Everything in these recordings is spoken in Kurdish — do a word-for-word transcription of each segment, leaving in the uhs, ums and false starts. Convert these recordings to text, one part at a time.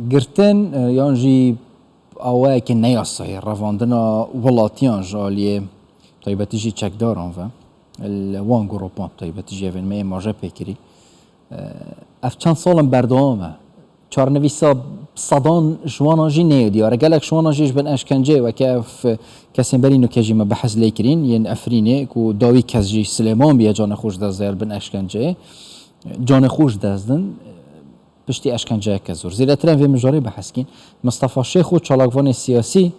girtin, e, yan jî awayekî neyasayî revandina welatiyan ji aliyê taybetî jî çekdaran ve, li wan gropan taybetî jî evên me ê maje pê kirî. E, ev çend sal in berdewam e. Çarnivîsa sedan ji wana jî neyê diyar. Gelek ji wana jî ji bin eşkenceyê weke ev kesên berî nûke jî me behs lê kirîn, yên Efrînê ku dawî kes jî Silêman bûye canê xwe ji dest da li bin eşkenceyê. Canê xwe ji dest din. Piştî eşkenceyeke zor. Zêdetir em vê mijarê behs kîn. Mistefa Şêxo çalakvanê siyasî,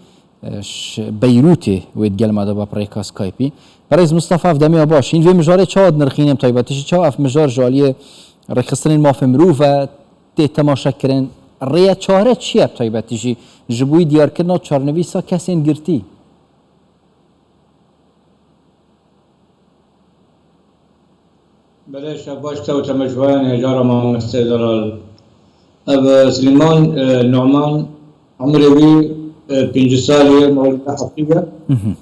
e, ji Beyrûtê wê digel me de be bi rêka Skypeî. Berêz Mistefa, ev demiya baş. Hîn vê mijarê çawa dinirxîne, bi taybetî jî çawa ev mijar ji aliyê rêxistinên mafê mirov ve tê temaşekirin? Rêya çare çi ye bi taybetî jî ji bo diyarkirina çarnivîsa kesên girtî? Belê, şev baş te û temaşevayan hêja re, mamoste Zelal. Ev, e, Silêman, e, Numan, umrê wî, e, pêncî salî ye, mewlida heftî ye. Mhm.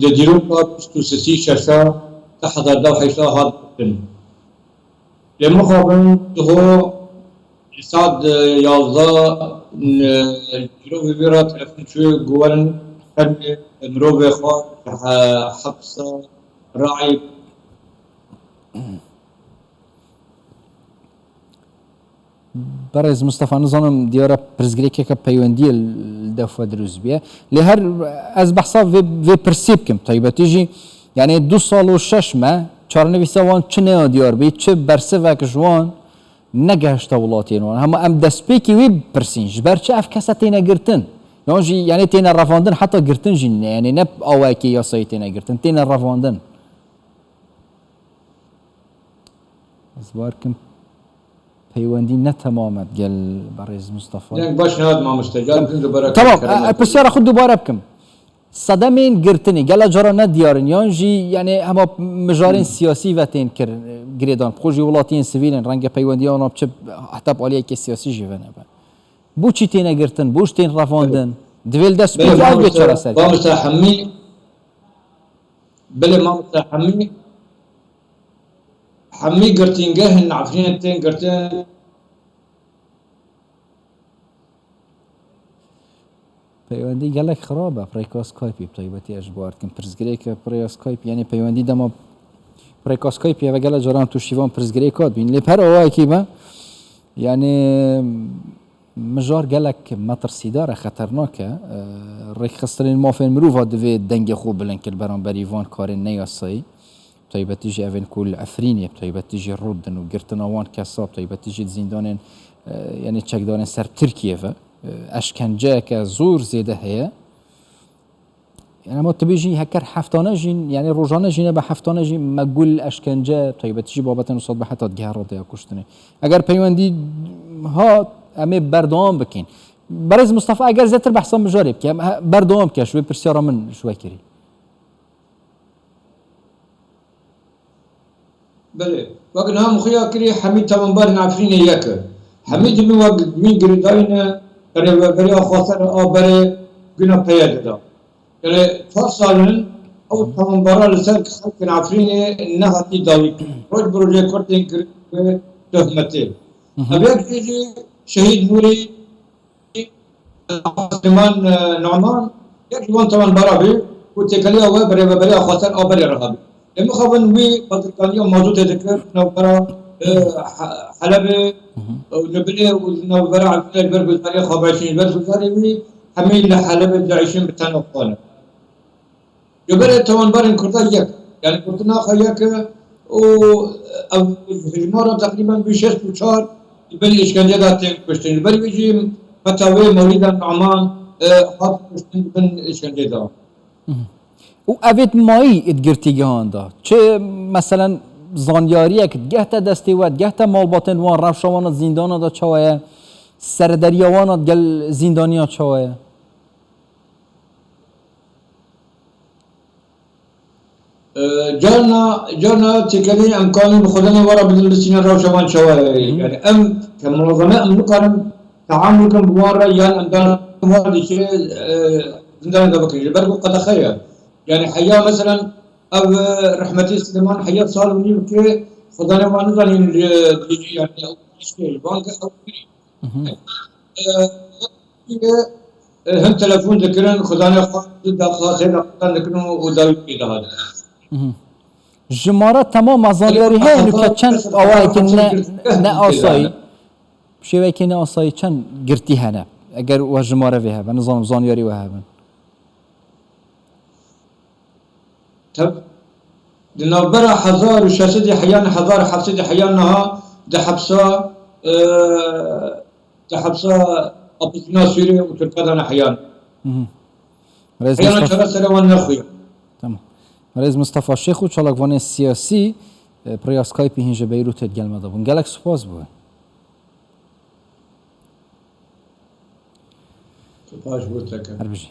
Di dîroka bîst û sisî şeşa du hezar deh heşta hat girtin. Lê mixabin diho saet yazdeh, e, cirovê wî re telefon çûye, gotin, mirovê xwe ji he-, hepsa Raîb. Berêz Mistefa, nizanim diyar e pirsgirêkeke peywendiyê li def we dirust biye. Lê her ez behsa vê, vê pirsê bikim, taybetî jî, yanî du sal û şeş me çarnivîsa wan çi neya diyar bî, çi bersivek ji wan negehişte welatiyên wan. Hema em destpêkî wî bipirsîn, ji ber çi ev kese têne girtin? Yan jî, yanî têne revandin, heta girtin jî ne, yanî ne awayekî yasayî têne girtin, têne revandin. Ez bawer kim peywendî ne temam e gel berêz Mustafa. Deng baş nehat mamoste. Gel Tamam. Din dubare Tamam, kere e, e, pisyara xwe dubare bikim. Sedemên girtinê gela cara ne diyar in, yan jî, yanî, hema mijarên siyasî ve tên kir, girêdan. Bi xwe jî welatiyên sivîl in, renge peywendiya wan bi çi, heta bi aliyekê siyasî jî ve nebe. Bo çî têne girtin, bo çi tên revandin? Divê li dest Belê, pêkê ev bê mamoste, çareser. Mamoste hemî, belê mamoste hemî, hemî girtîngehên Efrînê tên girtin. Peywendî gelek xirab e, bi rêka Skype'ê bi taybetî ez ji bo dikim. Pirsgirêk e, bi rêya Skype, yanî peywendî dema bi rêka Skype'ê ve gelek caran tu şîvan pirsgirêka dibîn. Lê bi her awayekî be, yanî mijar gelek metirsîdar e, xeternak e. E, rêkxistinên mafên mirova divê dengê xwe bilind kir beramberî van karên neyasayî. Bi taybetî jî evên ku li Efrînê, bi taybetî jî rûdin û girtina wan kesa, bi taybetî jî di zîndanên, e, yanî çekdanên ser Tirkiyê ve, e, eşkenceyeke zor zêde heye. Yanî, hema tu bêjî heker heftane jî, yanî rojane jî nebe, heftane jî me gul eşkence, bi taybetî jî babetên wisa dibe heta digehe radeya kuştinê. Eger peywendî hat, em ê berdewam bikin. Berêz Mustafa, eger zêtir behsa mijarê bike, em he-, berdewam bike, ji wê pirsyara min ji we kirî. Belê. Wek niha min xuya kirî, hemî tawanbarên Efrînê yek e. Hemî dibin wek dibin girêdayî ne, berêveberiya xweser a berê guna P Y D de. Yanî çar sal in ew tawanbara li ser xelkên Efrînê nehatî dawî. Roj bi rojê kurtên girêdayî wê tohmetê. Hı hı. Ev yek jî jî Şehîd Nûrî Silêman, e, Numan, yek ji wan tawanbara bû ku têkiliya we bi rêveberiya xweser a berê re hebû. Lê mixabin wî bazirganiya mazotê dikir navbera, e, He-, Helebê, Hı hı. e, Nubilê û navbera Efrînê li ber guhdarî xwe veşîn, ji ber guhdarê wî hemî li Helebê diişin bi tena xwe ne. Ji ber tawanbarên Kurda yek. Yanî gotina xwe yek e û ev hejmara teqrîben bî şeş û çar di bin îşkence de tên kuştin. Ji ber wî jî heta wê Mewlîda Numan, e, hat kuştin di bin îşkence de. Hı. Û evêt mayî id girtîgehan de. Çi, meselen, zanyariyek digehte destê we, digehte malbatên wan, rewşa wan a zîndana de çawa ye? Serederiya wan a gel zîndaniya çawa ye? E, carna, carna têkelî em kanî bi xwedanê we re bidin, bistînin rewşa wan çawa ye. Hı hı. Yani em ke munazeme em nikarin teamul bikin bi wan re, yan em dan wan dikê, e, zindanê de bikin. Ji ber ku qedexe ye. Yani heya meselen ev, e, rehmetî Silêman heya sal û nîv ke xwedanê wan nizanîn, e, dî, yani ew tiştê, van ke ew Hı hı. e, e, hin telefon dikirin, xwedane xwe daxwazê daxwazan dikirin û dawî pê dihat. Mhm. Jimara temama zanyarî heye nûke çend awayeke ne, ne asayî, şêweyeke ne asayî çend girtî hene? Eger we jimare vê hebe, nizanim zanyarî we hebin. Tab-, di navbera hezar û şeş sedî heyan, hezar heft sedî heyan niha di hepsa, e, di hepsa opozîsyona Sûriyê û Tirka de ne heyan. Mhm. Rêz Heyana Mustafa, çaresere wan nexuya. Tamam. Rêz Mustafa Şêx û çalakvanê siyasî, e, pirêya Skype'î hîn ji Beyrûtê digel me de bûn. Gelek spas bo we. Spas bo te ke. Her bijî.